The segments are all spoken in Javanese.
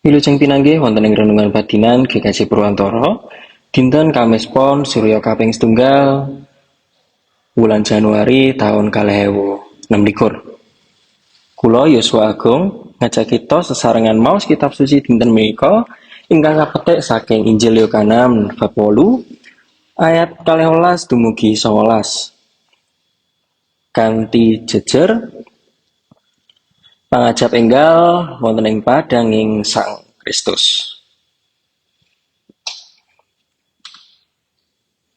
Wilujeng pinanggih wonten ing renungan batinan GKJ Purwantara dinten Kamis Pon Surya kaping setunggal wulan Januari tahun 2026. Kula Yosua Agung ngajak kita sesarengan maos kitab suci dinten menika ingkang kapetik saking Injil Yohanes bab 8 ayat 12 dumugi 19. Kanthi jejer pangajap enggal wonten ing padanging Sang Kristus.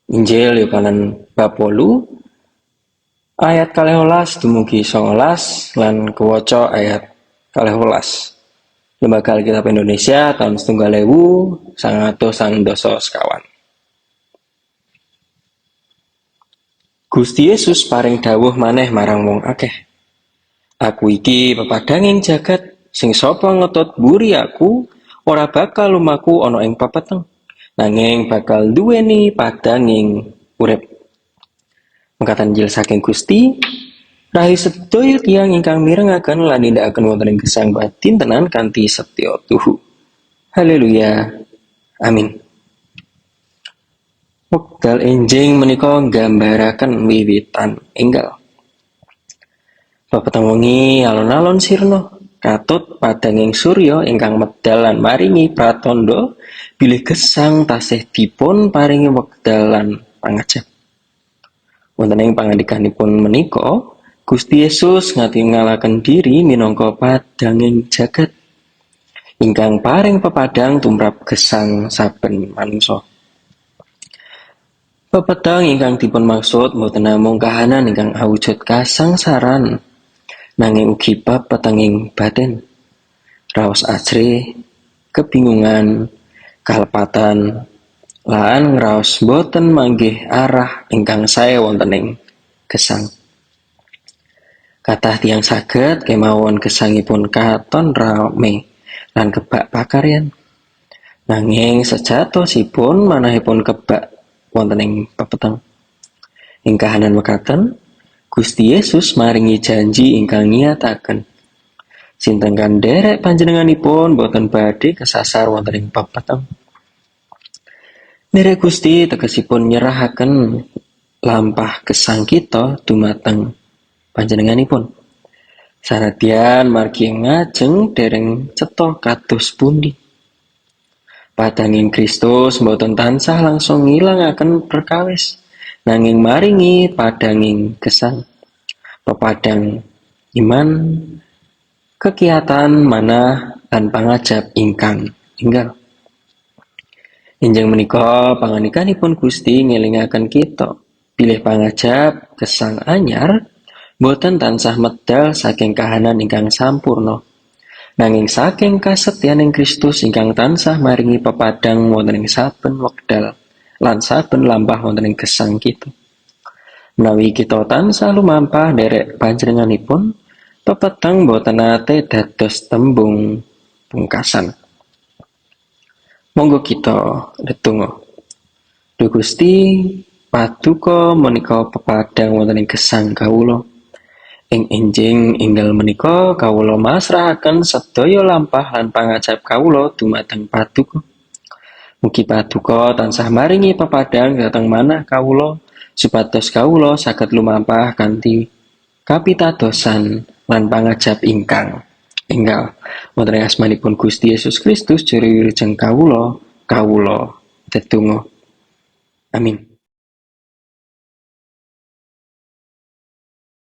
Injil Yohanes bab 8 ayat 12 dumugi 19 lan kewaca ayat 12. Lembaga Alkitab Indonesia tahun 1995. Gusti Yesus paring dawuh maneh marang wong akeh. Aku iki pepadanging jagat, sing sapa ngetut mburi aku ora bakal lumaku ana ing pepeteng, nanging bakal duweni padanging urip. Mekaten Injil saking Gusti, rahayu sedaya tiyang ingkang mirengaken lan nindakaken wonten ing gesang dintenan kanthi setya tuhu. Haleluya. Amin. Wekdal enjing menika nggambaraken wiwitan enggal. Pepeteng wengi alon-alon sirna, katut padanging surya ingkang medal lan maringi pratandha bilih gesang tasih dipun paringi wekdal lan pangajap. Wonten ing pangandikanipun menika, Gusti Yesus ngatingalaken diri minangka padanging jagat ingkang paring pepadang tumrap gesang saben manungsa. Pepeteng ingkang dipun maksud boten namung kahanan ingkang awujud kasangsaran, nanging ugi bab petenging batin, raos ajrih, kebingungan, kalepatan, lan ngraos boten manggih arah ingkang sae wonten ing gesang. Kathah tiyang saged kemawon gesangipun katon rame lan kebak pakaryan. Nanging sejatosipun manahipun kebak wonten ing pepeteng. Ing kahanan mekaten, Gusti Yesus maringi janji ingkang ngiyataken, sinten kang nderek panjenenganipun boten badhe kesasar wonten ing pepeteng. Nderek Gusti tegesipun nyerahaken lampah gesang kita dumateng panjenenganipun. Sanadyan margi ngajeng dereng cetha kados pundi. Padanging Kristus boten tansah langsung ngilangaken perkawis, nanging maringi padanging gesang, pepadang iman, kekiatan manah lan pangajap ingkang enggal. Enjing menika pangandikanipun Gusti ngelingaken kita bilih pangajap gesang anyar boten tansah medal saking kahanan ingkang sampurna, nanging saking kasetyaning Kristus ingkang tansah maringi pepadang wonten ing saben wekdal lan saben lampah wonten ing gesang kita. Menawi kita tansah lumampah nderek panjenenganipun, pepeteng boten nate dados tembung pungkasan. Monggo kita ndedonga. Duh Gusti, paduka menika pepadang wonten ing gesang kawula. Ing enjing enggal menika kawula masrahaken sedaya lampah lan pangajap kawula dumateng paduka. Mugi paduka tansah maringi pepadang dhateng manah kawula supados kawula saged lumampah kanthi kapitadosan lan pangajap ingkang enggal. Wonten ing asmanipun Gusti Yesus Kristus juru wilujeng kawula, kawula ndedonga. Amin.